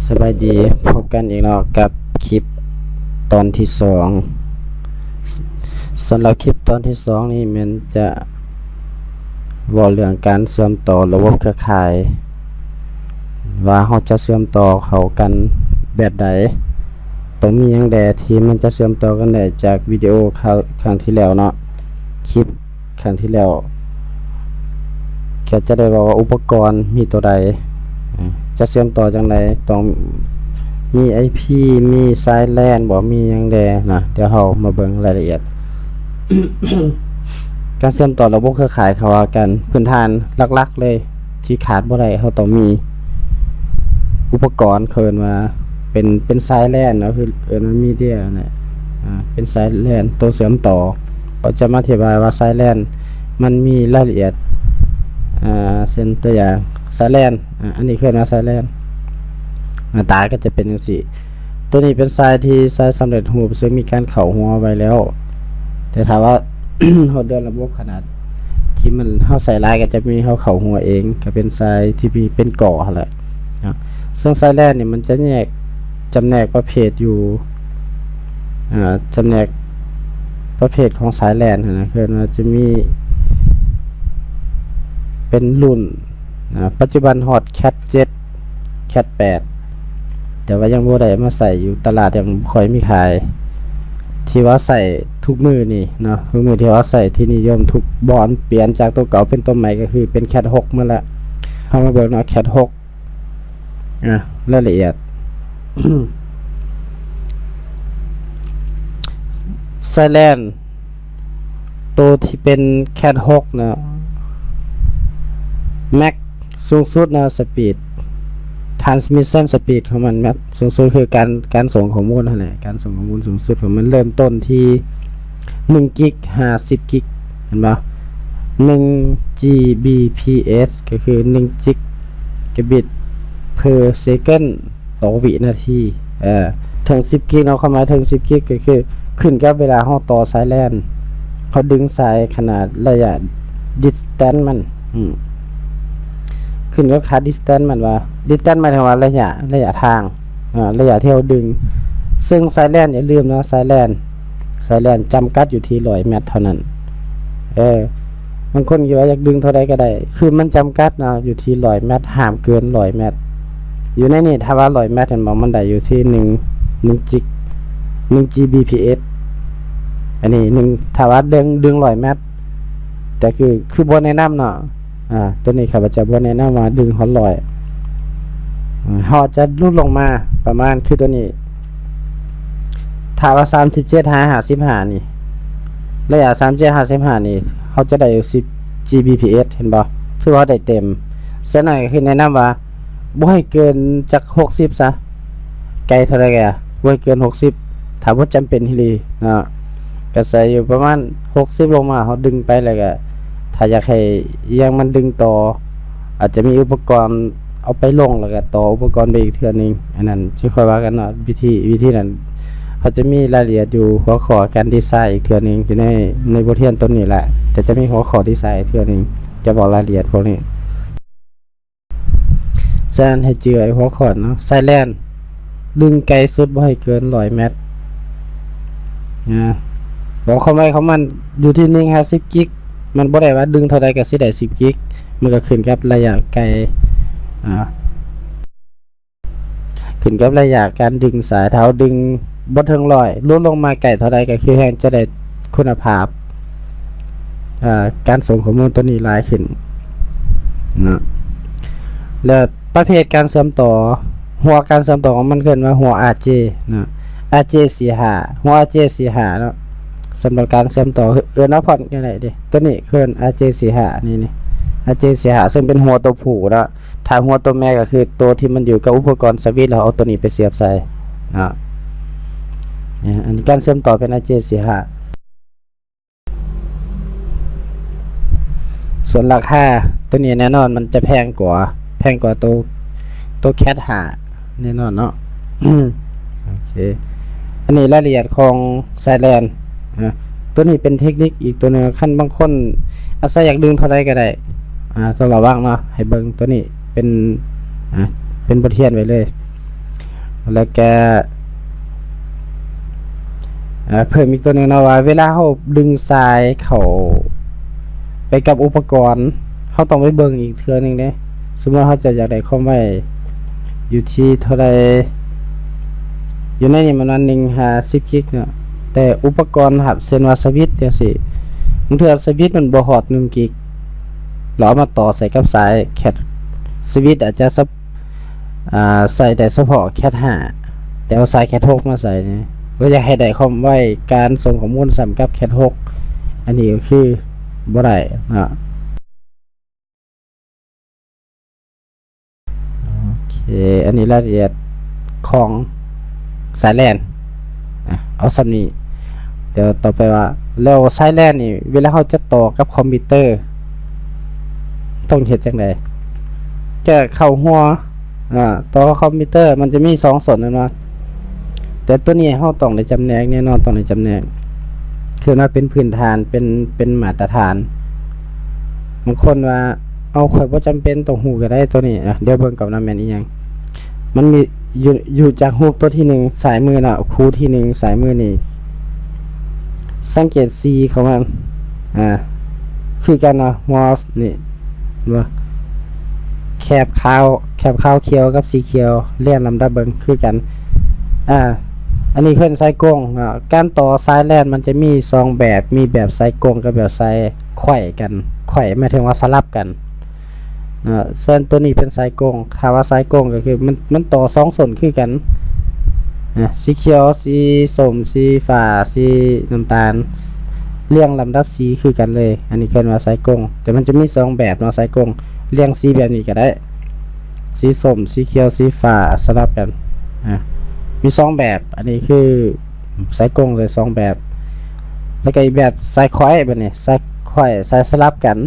ສະບາຍດີ ພົບກັນອີກເນາະກັບຄລິບຕອນທີສອງ. ສ- ສຳລັບຄລິບຕອນທີສອງນີ້ແມ່ນຈະເວົ້າເລື່ອງການເຊື່ອມຕໍ່ລະບົບເຄືອຂ່າຍ ວ່າເຮົາຈະເຊື່ອມຕໍ່ເຂົ້າກັນແບບໃດ, ຕ້ອງມີຫຍັງແດ່ທີ່ມັນຈະເຊື່ອມຕໍ່ກັນໄດ້ຈາກວິດີໂອຄັ້ງ ຄັ້ງທີ່ແລ້ວເນາະ, ຄລິບ ຄັ້ງທີ່ແລ້ວ ກໍຈະໄດ້ເວົ້າວ່າອຸປະກອນມີໂຕໃດ ຈະເຊື່ອມຕໍ່ຈັ່ງໃດ, ຕ້ອງມີໄອພີ ມີສາຍແລນບໍ ມີຫຍັງແດ່ນະ. ດຽວເຮົາມາເບິ່ງລາຍລະອຽດ ການເຊື່ອມຕໍ່ລະບົບເຄືອຂ່າຍເຂົ້າຫາກັນ. ພື້ນຖານຫຼັກໆເລີຍທີ່ຂາດບໍ່ໄດ້ ເຮົາຕ້ອງມີອຸປະກອນ ເຂົາເອີ້ນວ່າເປັນ ເປັນສາຍແລນເນາະ, ຄືເອີ້ນວ່າມີເດຍນັ້ນແຫຼະ ອາ ເປັນສາຍແລນ ໂຕເຊື່ອມຕໍ່. ເຂົາຈະມາອະທິບາຍວ່າສາຍແລນມັນມີລາຍລະອຽດ ອາ ເຊັ່ນຕົວຢ່າງສາຍແລນ ອາ ອັນນີ້ເອີ້ນວ່າສາຍແລນ ໜ້າຕາກໍຈະເປັນຈັ່ງຊີ້. ໂຕນີ້ເປັນສາຍທີ່ສາຍສຳເລັດຮູບ ເຊິ່ງມີການເຂົ້າຫົວໄວ້ແລ້ວ, ແຕ່ຖ້າວ່າ ເຮົາເດີນລະບົບຂະໜາດທີ່ມັນ ເຮົາໃສ່ຫຼາຍກໍຈະມີເຮົາເຂົ້າຫົວເອງ ກໍເປັນສາຍທີ່ມີເປັນກໍຫັ້ນແຫຼະເນາະ. ເຊິ່ງສາຍແລນນີ້ມັນຈະແຍກ ຈຳແນກປະເພດຢູ່ ອາ ຈຳແນກປະເພດຂອງສາຍແລນຫັ້ນນະ ເອີ້ນວ່າຈະມີເປັນລຸ້ນ ອາ ປັດຈຸບັນຮອດແຄດເຈັດ ແຄດແປດ ແຕ່ວ່າຍັງບໍ່ໄດ້ມາໃຊ້ຢູ່ຕະຫຼາດ ຍັງບໍ່ຄ່ອຍມີຂາຍ ທີ່ວ່າໃຊ້ທຸກມື້ນີ້ເນາະ, ທຸກມື້ທີ່ວ່າໃຊ້ທີ່ນິຍົມທຸກບ່ອນ ປ່ຽນຈາກໂຕເກົ່າເປັນໂຕໃໝ່ ກໍຄືເປັນແຄດຫົກໝົດລະ. ເຮົາມາເບິ່ງເນາະ ແຄດຫົກ ອາ ລາຍລະອຽດ ສາຍແລນ ໂຕທີ່ເປັນແຄດຫົກນະ ແມັກສູງສຸດນະ ສະປີດ transmission speed ຂອງມັນ ແມັກສູງສຸດຄືການ ການສົ່ງຂໍ້ມູນຫັ້ນແຫຼະ, ການສົ່ງຂໍ້ມູນສູງສຸດຂອງມັນເລີ່ມຕົ້ນທີ່ໜຶ່ງກິກ ຫາສິບກິກ ເຫັນບໍ່? ໜຶ່ງ ຈີ ບີ ພີ ເອສ ກໍຄືໜຶ່ງ Gigabit per second ຕໍ່ວິນາທີ ເອີ ເຖິງສິບກິກເນາະ, ຄວາມໝາຍເຖິງສິບກິກກໍຄືຂຶ້ນກັບເວລາເຮົາຕໍ່ສາຍແລນ ເຮົາດຶງສາຍຂະໜາດໄລຍະ distance ມັນ ອືມ ຂຶ້ນກັບຄ່າ distance ມັນວ່າ distance ໝາຍເຖິງວ່າໄລຍະ ໄລຍະທາງ ອາ ໄລຍະທີ່ເຮົາດຶງ. ເຊິ່ງສາຍແລນ ຢ່າລືມເນາະ ສາຍແລນ ສາຍແລນຈຳກັດຢູ່ທີ່ຮ້ອຍແມັດເທົ່ານັ້ນ ເອີ ບາງຄົນຄິດວ່າຢາກດຶງເທົ່າໃດກໍໄດ້ ຄືມັນຈຳກັດເນາະ ຢູ່ທີ່ຮ້ອຍແມັດ ຫ້າມເກີນຮ້ອຍແມັດ. ຢູ່ໃນນີ້ ຖ້າວ່າຮ້ອຍແມັດ ເຫັນບໍ່ ມັນໄດ້ຢູ່ທີ່ໜຶ່ງ ໜຶ່ງຈິກ ໜຶ່ງ ຈີ ບີ ພີ ເອສ ອັນນີ້ໜຶ່ງ ຖ້າວ່າດຶງ ດຶງຮ້ອຍແມັດ ແຕ່ຄື ຄືບໍ່ແນະນຳເນາະ ອາ ໂຕນີ້ຂ້າພະເຈົ້າບໍ່ແນະນຳວ່າດຶງຮອດຮ້ອຍ ເຮົາອາດຈະຫຼຸດລົງມາປະມານຄືໂຕນີ້ ຖ້າວ່າສາມສິບເຈັດຫາຫ້າສິບຫ້ານີ້ ໄລຍະສາມສິບເຈັດ ຫ້າສິບຫ້ານີ້ ເຮົາຈະໄດ້ຢູ່ສິບ ຈີ ບີ ພີ ເອສ ເຫັນບໍ່? ຖືວ່າໄດ້ເຕັມ. ສະນັ້ນກໍຄືແນະນຳວ່າບໍ່ໃຫ້ເກີນຈັກຫົກສິບຊະ ໄກເທົ່າໃດກໍຢ່າ ບໍ່ໃຫ້ເກີນຫົກສິບ ຖ້າບໍ່ຈຳເປັນອີ່ຫຼີເນາະ. ກໍໃສ່ຢູ່ປະມານຫົກສິບລົງມາ ເຮົາດຶງໄປ ແລ້ວກໍຖ້າຢາກໃຫ້ອີ່ຫຍັງມັນດຶງຕໍ່ ອາດຈະມີອຸປະກອນເອົາໄປລົງ ແລ້ວກໍຕໍ່ອຸປະກອນໄປອີກເທື່ອໜຶ່ງ. ອັນນັ້ນຊິຄ່ອຍວ່າກັນເນາະ ວິທີ ວິທີນັ້ນ ເຮົາຈະມີລາຍລະອຽດຢູ່ຫົວຂໍ້ການດີໄຊອີກເທື່ອໜຶ່ງ ຢູ່ໃນ ໃນບົດຮຽນຕົ້ນນີ້ແຫຼະ ແຕ່ຈະມີຫົວຂໍ້ດີໄຊອີກເທື່ອໜຶ່ງ ຈະບອກລາຍລະອຽດພວກນີ້. ສະນັ້ນໃຫ້ຈື່ໄວ້ຫົວຂໍ້ເນາະ ສາຍແລນດຶງໄກສຸດບໍ່ໃຫ້ເກີນຮ້ອຍແມັດ ນະ ບອກຄວາມໄວຂອງມັນຢູ່ທີ່ໜຶ່ງຫາສິບກິກ ມັນບໍ່ໄດ້ວ່າດຶງເທົ່າໃດກໍຊິໄດ້ສິບກິກ ມັນກໍຂຶ້ນກັບໄລຍະໄກ ອາ ຂຶ້ນກັບໄລຍະການດຶງສາຍ ຖ້າເຮົາດຶງບໍ່ເຖິງຮ້ອຍ ຫຼຸດລົງມາໃກ້ເທົ່າໃດກໍຄືແຮ່ງຈະໄດ້ຄຸນນະພາບ ອາ ການສົ່ງຂໍ້ມູນຕົວນີ້ຫຼາຍຂຶ້ນເນາະ. ແລ້ວປະເພດການເຊື່ອມຕໍ່ ຫົວການເຊື່ອມຕໍ່ຂອງມັນເອີ້ນວ່າຫົວ ອາເຈ ເນາະ ອາເຈ ສີ່ຫ້າ ຫົວ ອາເຈ ສີ່ຫ້າ ເນາະ. ສຳລັບການເຊື່ອມຕໍ່ເອີ້ນວ່າພອດກໍໄດ້ເດ້ ຕົວນີ້ເອີ້ນ ອາເຈ ສີ່ຫ້າ ນີ້ ນີ້ ອາເຈ ສີ່ຫ້າ ເຊິ່ງເປັນຫົວຕົວຜູ້ເນາະ. ຖ້າຫົວຕົວແມ່ກໍຄືຕົວທີ່ມັນຢູ່ກັບອຸປະກອນສະວິດ ແລ້ວເອົາຕົວນີ້ໄປສຽບໃສ່ເນາະ. ອັນນີ້ການເຊື່ອມຕໍ່ເປັນ ອາເຈ ສີ່ຫ້າ. ສ່ວນລາຄາຕົວນີ້ແນ່ນອນມັນຈະແພງກວ່າ ແພງກວ່າໂຕ ໂຕແຄດຫ້າແນ່ນອນເນາະ. ໂອເຄ ອັນນີ້ລາຍລະອຽດຂອງສາຍແລນ ອາ ຕົວນີ້ເປັນເທັກນິກອີກຕົວໜຶ່ງ ຄັນບາງຄົນອາໄສຢາກດຶງເທົ່າໃດກໍໄດ້ ອາ ຕ້ອງລະວັງເນາະ ໃຫ້ເບິ່ງຕົວນີ້ເປັນ ອາ ເປັນບົດຮຽນໄວ້ເລີຍ. ແລ້ວກະ ເອີ ເພີ່ມອີກຕົວໜຶ່ງເນາະ ວ່າເວລາເຮົາດຶງສາຍເຂົ້າໄປກັບອຸປະກອນ ເຮົາຕ້ອງໄປເບິ່ງອີກເທື່ອໜຶ່ງເດ້. ສົມມຸດເຮົາຈະຢາກໄດ້ຄວາມໄວຢູ່ທີ່ເທົ່າໃດ ຢູ່ໃນນີ້ມັນວ່າໜຶ່ງຫາສິບກິກເນາະ ແຕ່ອຸປະກອນຮັບ ເຊັ່ນວ່າສະວິດຈັ່ງຊີ້ ບາງເທື່ອສະວິດມັນບໍ່ຮອດໜຶ່ງກິກ ແລ້ວເອົາມາຕໍ່ໃສ່ກັບສາຍແຄດ ສະວິດອາດຈະສະ ອ່າ ໃສ່ໄດ້ສະເພາະແຄດຫ້າ ແຕ່ເອົາສາຍແຄດຫົກມາໃສ່ນີ້ ແລ້ວຢາກໃຫ້ໄດ້ຄວາມໄວການສົ່ງຂໍ້ມູນສ່ຳກັບແຄດຫົກ ອັນນີ້ກໍຄືບໍ່ໄດ້ເນາະ. ໂອເຄ ອັນນີ້ລາຍລະອຽດຂອງສາຍແລນ ອາ ເອົາສ່ຳນີ້. ແຕ່ຕໍ່ໄປວ່າ ແລ້ວສາຍແລນນີ້ ເວລາເຮົາຈະຕໍ່ກັບຄອມພິວເຕີ ຕ້ອງເຮັດຈັ່ງໃດ? ຈະເຂົ້າຫົວ ອາ ຕໍ່ຄອມພິວເຕີ ມັນຈະມີສອງສ່ວນແມ່ນບໍ່? ແຕ່ຕົວນີ້ເຮົາຕ້ອງໄດ້ຈຳແນກ ແນ່ນອນຕ້ອງໄດ້ຈຳແນກ ຄືວ່າເປັນພື້ນຖານ ເປັນ ເປັນມາດຕະຖານ. ບາງຄົນວ່າ ເອົາ ຂ້ອຍບໍ່ຈຳເປັນຕ້ອງຮູ້ກໍໄດ້ຕົວນີ້. ອາ ດຽວເບິ່ງກ່ອນວ່າແມ່ນອີ່ຫຍັງ. ມັນມີຢູ່ ຢູ່ຈາກຮູບຕົວທີໜຶ່ງ ຊ້າຍມືເນາະ ຄູ່ທີໜຶ່ງ ຊ້າຍມືນີ້ ສັງເກດສີຂອງມັນ ອາ ຄືກັນເນາະ ຫົວນີ້ ເຫັນບໍ່? ແຄບຂາວ ແຄບຂາວຂຽວກັບສີຂຽວ ລຽງລຳດັບເບິ່ງຄືກັນ. ອາ ອັນນີ້ເອີ້ນສາຍກົງ. ອາ ການຕໍ່ສາຍແລນມັນຈະມີສອງແບບ ມີແບບສາຍກົງກັບແບບສາຍໄຂວ້ກັນ. ໄຂວ້ໝາຍເຖິງວ່າສະຫຼັບກັນເນາະ. ສ່ວນຕົວນີ້ເປັນສາຍກົງ. ຖ້າວ່າສາຍກົງກໍຄືມັນ ມັນຕໍ່ສອງສົ້ນຄືກັນ ອາ ສີຂຽວ ສີສົ້ມ ສີຟ້າ ສີນ້ຳຕານ ລຽງລຳດັບສີຄືກັນເລີຍ. ອັນນີ້ເອີ້ນວ່າສາຍກົງ ແຕ່ມັນຈະມີສອງແບບເນາະ ສາຍກົງ ລຽງສີແບບນີ້ກໍໄດ້ ສີສົ້ມ ສີຂຽວ ສີຟ້າ ສະຫຼັບກັນ ອາ ມີສອງແບບ. ອັນນີ້ຄືສາຍກົງເລີຍສອງແບບ. ແລ້ວກໍອີກແບບສາຍໄຂວ້ ບາດນີ້ສາຍໄຂວ້ ສາຍສະຫຼັບກັນ.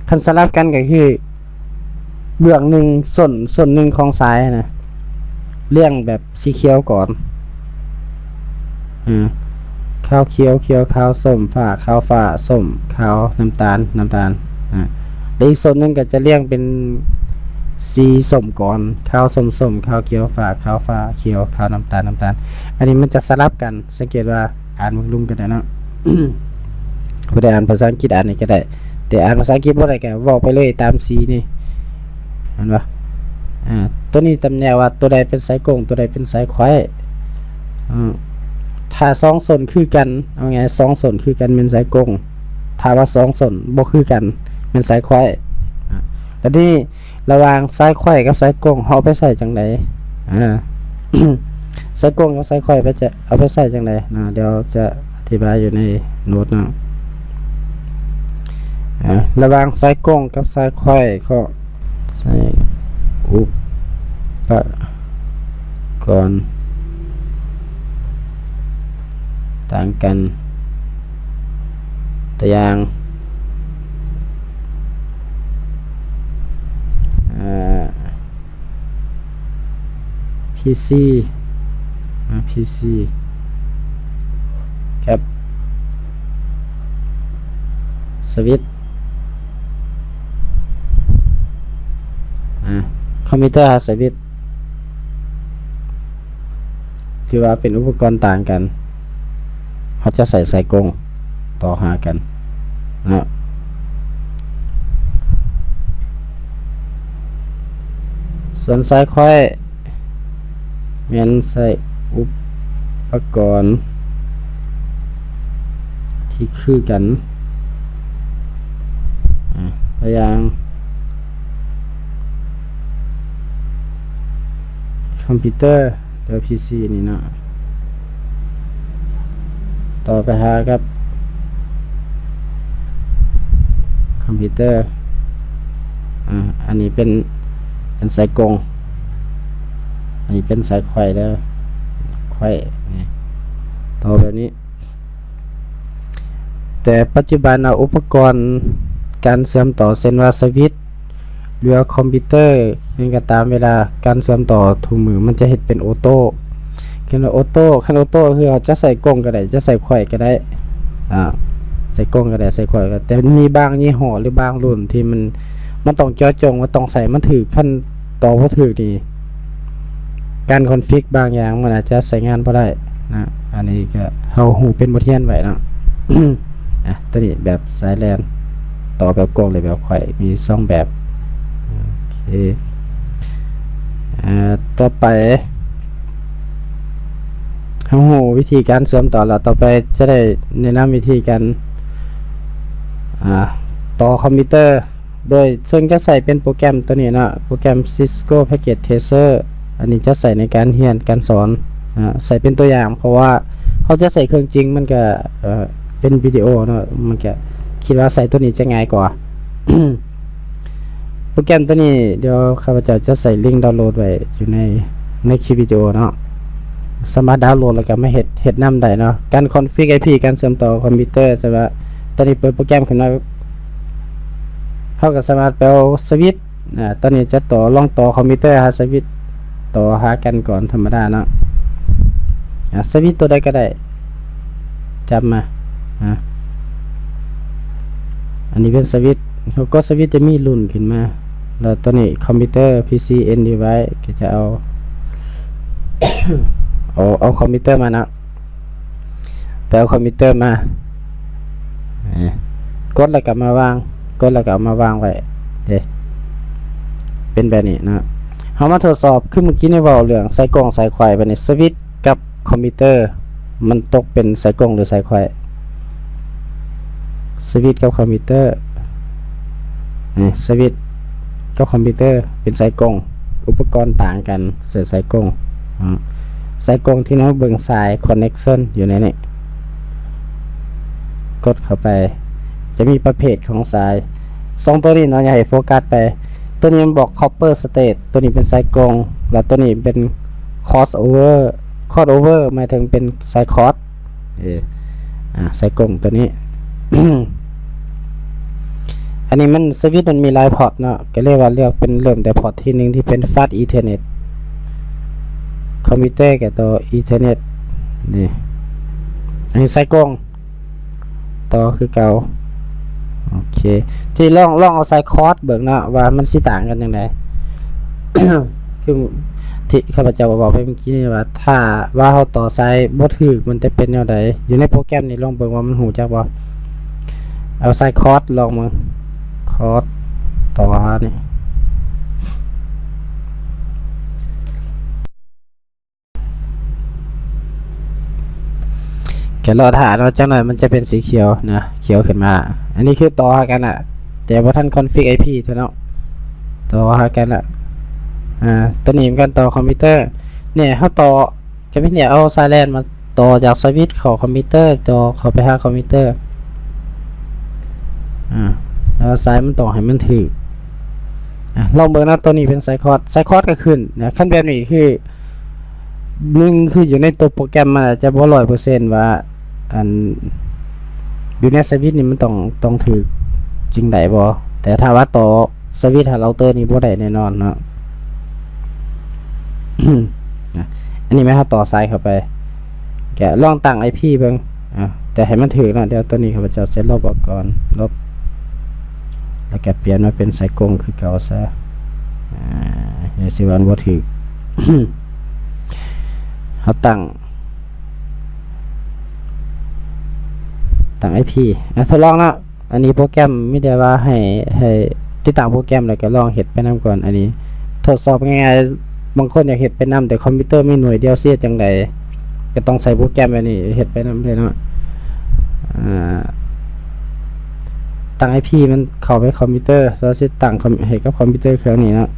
ຄັນສະຫຼັບກັນກໍຄືເບື້ອງໜຶ່ງ ສົ້ນ ສົ້ນໜຶ່ງຂອງສາຍນະ ລຽງແບບສີຂຽວກ່ອນ ອາ ຂາວຂຽວ ຂຽວຂາວ ສົ້ມຟ້າ ຂາວຟ້າ ສົ້ມຂາວ ນ້ຳຕານ ນ້ຳຕານ ອາ ແລະ ອີກສົ້ນໜຶ່ງກໍຈະລຽງເປັນສີສົ້ມກ່ອນ ຂາວ ສົ້ມ ສົ້ມ ຂາວ ຂຽວ ຟ້າ ຂາວ ຟ້າ ຂຽວ ຂາວ ນ້ຳຕານ ນ້ຳຕານ. ອັນນີ້ມັນຈະສະຫຼັບກັນ ສັງເກດວ່າ ອ່ານເບິ່ງລຸ່ມກໍໄດ້ເນາະ ຜູ້ໃດອ່ານພາສາອັງກິດອ່ານນີ້ກໍໄດ້ ແຕ່ອ່ານພາສາອັງກິດບໍ່ໄດ້ກໍເວົ້າໄປເລີຍຕາມສີນີ້ ເຫັນບໍ່? ອາ ຕົວນີ້ຕຳແໜ່ງວ່າຕົວໃດເປັນສາຍກົງ ຕົວໃດເປັນສາຍໄຂວ້. ອາ ຖ້າສອງສົ້ນຄືກັນ ເອົາງ່າຍ ສອງສົ້ນຄືກັນແມ່ນສາຍກົງ ຖ້າວ່າສອງສົ້ນບໍ່ຄືກັນແມ່ນສາຍໄຂວ້. ອາ ແລ້ວທີນີ້ ລະຫວ່າງສາຍໄຂວ້ກັບສາຍກົງ ເຮົາເອົາໄປໃຊ້ຈັ່ງໃດ? ອາ ສາຍກົງກັບສາຍໄຂວ້ ເອົາໄປໃຊ້ຈັ່ງໃດນະ? ດຽວຈະອະທິບາຍຢູ່ໃນໂນ້ດເນາະ. ອາ ລະຫວ່າງສາຍກົງກັບສາຍໄຂວ້ ກໍໃຊ້ອຸປະກອນຕ່າງກັນ. ຕົວຢ່າງ ອາ ພີຊີ ອາ ພີຊີ ກັບສະວິດ ອາ ຄອມພິວເຕີ ຫາສະວິດ ຖືວ່າເປັນອຸປະກອນຕ່າງກັນ ເຮົາຈະໃຊ້ສາຍກົງຕໍ່ຫາກັນເນາະ. ສ່ວນສາຍໄຂວ້ແມ່ນໃຊ້ອຸປະກອນທີ່ຄືກັນ ອາ ຕົວຢ່າງ ຄອມພິວເຕີ ຫຼື ພີຊີ ນີ້ເນາະ ຕໍ່ໄປຫາກັບຄອມພິວເຕີ ອາ ອັນນີ້ເປັນ ເປັນສາຍກົງ ອັນນີ້ເປັນສາຍໄຂວ້ເດີ ໄຂວ້ນີ້ ຕໍ່ແບບນີ້. ແຕ່ປັດຈຸບັນເອົາອຸປະກອນການເຊື່ອມຕໍ່ ເຊັ່ນວ່າສະວິດ ຫຼືວ່າຄອມພິວເຕີ ຫຍັງກໍຕາມ ເວລາການເຊື່ອມຕໍ່ທຸກມື້ມັນຈະເຮັດເປັນໂອໂຕ້ ເອີ້ນວ່າໂອໂຕ້. ຄັນໂອໂຕ້ກໍຄືເຮົາຈະໃສ່ກົງກໍໄດ້ ຈະໃສ່ໄຂວ້ກໍໄດ້ ອາ ໃສ່ກົງກໍໄດ້ ໃສ່ໄຂວ້ກໍໄດ້ ແຕ່ມັນມີບາງຍີ່ຫໍ້ ຫຼື ບາງລຸ້ນທີ່ມັນ ມັນຕ້ອງເຈາະຈົງວ່າຕ້ອງໃສ່ມັນຖືກ ຄັນຕໍ່ບໍ່ຖືກນີ້ ການຄອນຟິກບາງຢ່າງມັນອາດຈະໃຊ້ງານບໍ່ໄດ້ນະ. ອັນນີ້ກໍເຮົາຮູ້ເປັນບົດຮຽນໄວ້ເນາະ. ອາ ຕົວນີ້ແບບສາຍແລນ ຕໍ່ແບບກວ້າງ ຫຼືແບບຂ້ອຍ ມີສອງແບບ. ໂອເຄ ອາ ຕໍ່ໄປ ເຮົາຮູ້ວິທີການເຊື່ອມຕໍ່ແລ້ວ, ຕໍ່ໄປຈະໄດ້ແນະນຳວິທີການ ອາ ຕໍ່ຄອມພິວເຕີ ໂດຍເຊິ່ງຈະໃຊ້ເປັນໂປຣແກຣມຕົວນີ້ເນາະ, ໂປຣແກຣມ Cisco Packet Tracer. ອັນນີ້ຈະໃຊ້ໃນການຮຽນການສອນ ອາ ໃຊ້ເປັນຕົວຢ່າງ ເພາະວ່າເຮົາຈະໃຊ້ເຄື່ອງຈິງ ມັນກະ ເອີ ເປັນວິດີໂອເນາະ, ມັນກະຄິດວ່າໃຊ້ຕົວນີ້ຈະງ່າຍກວ່າ. ໂປຣແກຣມຕົວນີ້ ດຽວຂ້າພະເຈົ້າຈະໃສ່ລິງດາວໂຫຼດໄວ້ຢູ່ໃນ ໃນຄລິບວິດີໂອເນາະ, ສາມາດດາວໂຫຼດແລ້ວກໍມາເຮັດ ເຮັດນຳໄດ້ເນາະ. ການຄອນຟິກໄອພີ ການເຊື່ອມຕໍ່ຄອມພິວເຕີ, ສະວ່າຕອນນີ້ເປີດໂປຣແກຣມຂຶ້ນມາ ເຮົາກໍສາມາດໄປເອົາສະວິດ ອາ ຕອນນີ້ຈະຕໍ່ ລອງຕໍ່ຄອມພິວເຕີຫາສະວິດ ຕໍ່ຫາກັນກ່ອນທຳມະດາເນາະ. ອາ ສະວິດຕົວໃດກໍໄດ້ ຈັບມາ ອາ ອັນນີ້ເປັນສະວິດ, ເຮົາກົດສະວິດຈະມີລຸ້ນຂຶ້ນມາ ແລ້ວຕົວນີ້ຄອມພິວເຕີ ພີຊີ ເອັນດີໄວ ກໍຈະເອົາ ເອົາ ເອົາຄອມພິວເຕີມາເນາະ. ໄປເອົາຄອມພິວເຕີມາ ກົດແລ້ວກໍມາວາງ ກົດແລ້ວກໍເອົາມາວາງໄວ້ເດ້ ເປັນແບບນີ້ເນາະ. ເຮົາມາທົດສອບ ຄືເມື່ອກີ້ນີ້ເວົ້າເລື່ອງສາຍກົງສາຍໄຂ, ບັດນີ້ສະວິດກັບຄອມພິວເຕີ ມັນຕົກເປັນສາຍກົງ ຫຼື ສາຍໄຂ? ສະວິດກັບຄອມພິວເຕີ ນີ້ ສະວິດກັບຄອມພິວເຕີເປັນສາຍກົງ, ອຸປະກອນຕ່າງກັນ ໃສ່ສາຍກົງ ອາ ສາຍກົງທີ່ເຮົາເບິ່ງສາຍ connection ຢູ່ໃນນີ້ ກົດເຂົ້າໄປ ຈະມີປະເພດຂອງສາຍ ສອງຕົວນີ້ເນາະ ຢ່າໃຫ້ໂຟກັສໄປ. ຕົວນີ້ມັນບອກ copper straight ຕົວນີ້ເປັນສາຍກົງ ແລ້ວຕົວນີ້ເປັນ crossover, crossover ໝາຍເຖິງເປັນສາຍ cross ເອີ ອາ ສາຍກົງຕົວນີ້ ອັນນີ້ມັນ ສະວິດມັນມີຫຼາຍພອດເນາະ, ກໍເລີຍວ່າເລືອກເປັນ ເລີ່ມແຕ່ພອດທີໜຶ່ງທີ່ເປັນ fast Ethernet ຄອມພິວເຕີກັບຕໍ່ Ethernet ນີ້ ອັນນີ້ສາຍກົງ ຕໍ່ຄືເກົ່າ. ໂອເຄ ທີ່ລອງ ລອງເອົາສາຍ cross ເບິ່ງເນາະ ວ່າມັນຊິຕ່າງກັນຈັ່ງໃດ. ຄືທີ່ຂ້າພະເຈົ້າເວົ້າໄປເມື່ອກີ້ນີ້ວ່າ ຖ້າວ່າເຮົາຕໍ່ສາຍບໍ່ຖືກ ມັນຈະເປັນແນວໃດ? ຢູ່ໃນໂປຣແກຣມນີ້ ລອງເບິ່ງວ່າມັນຮູ້ຈັກບໍ່? ເອົາສາຍ cross ລອງເບິ່ງ cross ຕໍ່ຫານີ້ ກໍລໍຖ້າເນາະ, ຈັກໜ້ອຍມັນຈະເປັນສີຂຽວນະ ຂຽວຂຶ້ນມາ. ອັນນີ້ຄືຕໍ່ຫາກັນລະ ແຕ່ບໍ່ທັນຄອນຟິກໄອພີເທື່ອເນາະ, ຕໍ່ຫາກັນລະ. ອາ ຕົວນີ້ເປັນການຕໍ່ຄອມພິວເຕີນີ້ ເຮົາຕໍ່ ກໍມີແນວເອົາສາຍແລນມາຕໍ່ຈາກສະວິດເຂົ້າຄອມພິວເຕີ ຕໍ່ເຂົ້າໄປຫາຄອມພິວເຕີ. ອາ ແລ້ວສາຍມັນຕ້ອງໃຫ້ມັນຖືກ. ອາ ລອງເບິ່ງນະ, ຕົວນີ້ເປັນສາຍຄອດ ສາຍຄອດກໍຂຶ້ນນະ. ຄັນແບບນີ້ຄື ໜຶ່ງ ຄືຢູ່ໃນຕົວໂປຣແກຣມມັນອາດຈະບໍ່ຮ້ອຍເປີເຊັນວ່າ ອັນ ຢູ່ໃນສະວິດນີ້ມັນຕ້ອງ ຕ້ອງຖືກຈິງໃດບໍ່, ແຕ່ຖ້າວ່າຕໍ່ສະວິດຫາເຮົາເຕີນີ້ບໍ່ໄດ້ແນ່ນອນເນາະ. ນະ ອັນນີ້ແມ່ນເຮົາຕໍ່ສາຍເຂົ້າໄປ ກະລອງຕັ້ງໄອພີເບິ່ງ ອາ ແຕ່ໃຫ້ມັນຖືກເນາະ. ດຽວຕົວນີ້ຂ້າພະເຈົ້າຈະລົບອອກກ່ອນ ລົບ ແລ້ວກະປ່ຽນມາເປັນສາຍກົງຄືເກົ່າຊະ. ອາ ດຽວຊິວ່າມັນບໍ່ຖືກ ເຮົາຕັ້ງ ຕັ້ງໄອພີ ອາ ທົດລອງເນາະ. ອັນນີ້ໂປຣແກຣມມີແຕ່ວ່າໃຫ້ ໃຫ້ຕິດຕັ້ງໂປຣແກຣມ ແລ້ວກໍລອງເຮັດໄປນຳກ່ອນ. ອັນນີ້ທົດສອບງ່າຍໆ, ບາງຄົນຢາກເຮັດໄປນຳ ແຕ່ຄອມພິວເຕີມີໜ່ວຍດຽວ ຊິເຮັດຈັ່ງໃດ? ກໍຕ້ອງໃຊ້ໂປຣແກຣມອັນນີ້ເຮັດໄປນຳເລີຍເນາະ. ອາ ຕັ້ງໄອພີມັນເຂົ້າໄປຄອມພິວເຕີ, ເຮົາຊິຕັ້ງຄອມ ໃຫ້ກັບຄອມພິວເຕີເຄື່ອງນີ້ເນາະ.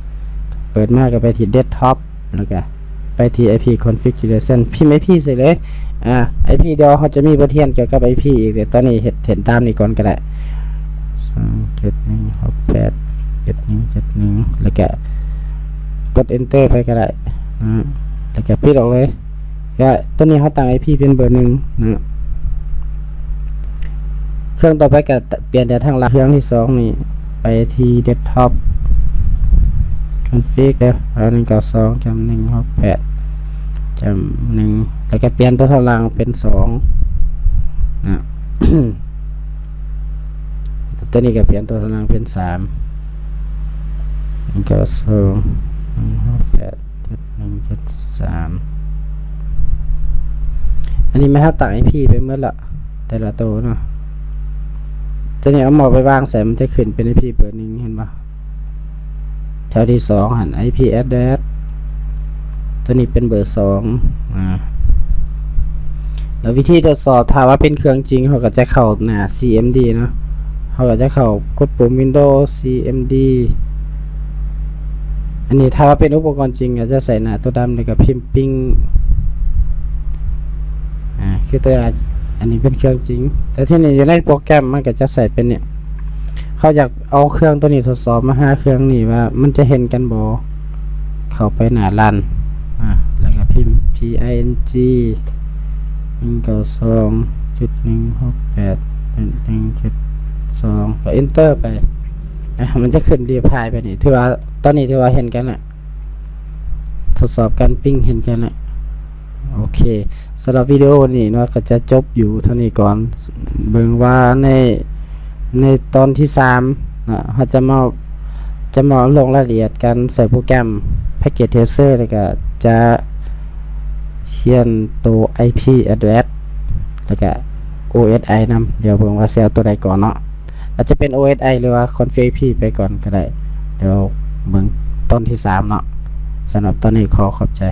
ເປີດມາກໍໄປທີ່ເດັສທັອບ ແລ້ວກະໄປທີ່ໄອພີຄອນຟິກເຈເຣຊັນ ພິມໄອພີໃສ່ເລີຍ. ອາ ໄອພີ ດຽວເຮົາຈະມີບົດຮຽນກ່ຽວກັບໄອພີອີກ, ແຕ່ຕອນນີ້ເຮັດ ເຮັດຕາມນີ້ກ່ອນກໍໄດ້ ສອງເຈັດໜຶ່ງຫົກແປດເຈັດໜຶ່ງເຈັດໜຶ່ງ ແລ້ວກະກົດເອັນເຕີໄປກໍໄດ້ນະ ແລ້ວກະປິດອອກເລີຍ. ແລ້ວຕອນນີ້ເຮົາຕັ້ງໄອພີເປັນເບີໜຶ່ງນະ. ເຄື່ອງຕໍ່ໄປກໍປ່ຽນຈາກທາງຫຼັງ ເຄື່ອງທີສອງນີ້ໄປທີ່ເດັສທັອບຄອນຟິກເດີ ເອົາໜຶ່ງເກົ້າສອງຈ້ຳໜຶ່ງຫົກແປດຈ້ຳໜຶ່ງ ແລ້ວກໍປ່ຽນຕົວທາງຫຼັງເປັນສອງນະ. ຕົວນີ້ກໍປ່ຽນຕົວທາງຫຼັງເປັນສາມ ໜຶ່ງເກົ້າສອງໜຶ່ງຫົກແປດ ເຈັດ ໜຶ່ງ ເຈັດ ສາມ ອັນນີ້ແມ່ນເຮົາຕັ້ງໄອພີໄປໝົດລະ ແຕ່ລະໂຕເນາະ. ຕົວນີ້ເອົາເມົາສ໌ໄປວາງໃສ່ ມັນຈະຂຶ້ນເປັນໄອພີເບີໜຶ່ງ ເຫັນບໍ່? ແຖວທີສອງຫັ້ນ ໄອພີແອັດເດຣສ ຕົວນີ້ເປັນເບີສອງ ອາ ແລ້ວວິທີທົດສອບ ຖ້າວ່າເປັນເຄື່ອງຈິງ ເຮົາກໍຈະເຂົ້າໜ້າຊີເອັມດີເນາະ ເຮົາກໍຈະເຂົ້າກົດປຸ່ມວິນໂດຊີເອັມດີ. ອັນນີ້ຖ້າວ່າເປັນອຸປະກອນຈິງ ກໍຈະໃສ່ໜ້າໂຕດຳ ແລ້ວກໍພິມປິງ ອາ ຄືແຕ່ ອັນນີ້ເປັນເຄື່ອງຈິງ ແຕ່ທີ່ນີ້ຢູ່ໃນໂປຣແກຣມ ມັນກໍຈະໃສ່ເປັນນີ້ ເຮົາຢາກເອົາເຄື່ອງໂຕນີ້ທົດສອບມາຫາເຄື່ອງນີ້ວ່າມັນຈະເຫັນກັນບໍ່ ເຂົ້າໄປໜ້າຣັນ ອາ ແລ້ວກໍພິມພີໄອເອັນຈີ ໜຶ່ງເກົ້າສອງ ຈຸດ ໜຶ່ງ ຫົກ ແປດ ຈຸດ ໜຶ່ງ ຈຸດ ສອງ ກໍເອັນເຕີໄປ ອາ ມັນຈະຂຶ້ນຣີພາຍໄປນີ້ ຖືວ່າ ຕອນນີ້ຖືວ່າເຫັນກັນແລ້ວ ທົດສອບການປິງເຫັນກັນແລ້ວ. ໂອເຄ ສຳລັບວິດີໂອນີ້ເນາະ ກໍຈະຈົບຢູ່ເທົ່ານີ້ກ່ອນ ເບິ່ງວ່າໃນ ໃນຕອນທີສາມເນາະ ເຮົາຈະມາ ຈະມາລົງລາຍລະອຽດການໃສ່ໂປຣແກຣມ Packet Tracer ແລ້ວກໍຈະຮຽນໂຕ ໄອພີແອັດເດຣສ ແລ້ວກໍໂອເອສໄອນຳ. ດຽວເບິ່ງວ່າຊິເອົາໂຕໃດກ່ອນເນາະ ອາດຈະເປັນໂອເອສໄອ ຫຼືວ່າ Config ໄປກ່ອນກໍໄດ້. ດຽວເບິ່ງຕອນທີສາມເນາະ. ສຳລັບຕອນນີ້ຂໍຂອບໃຈ.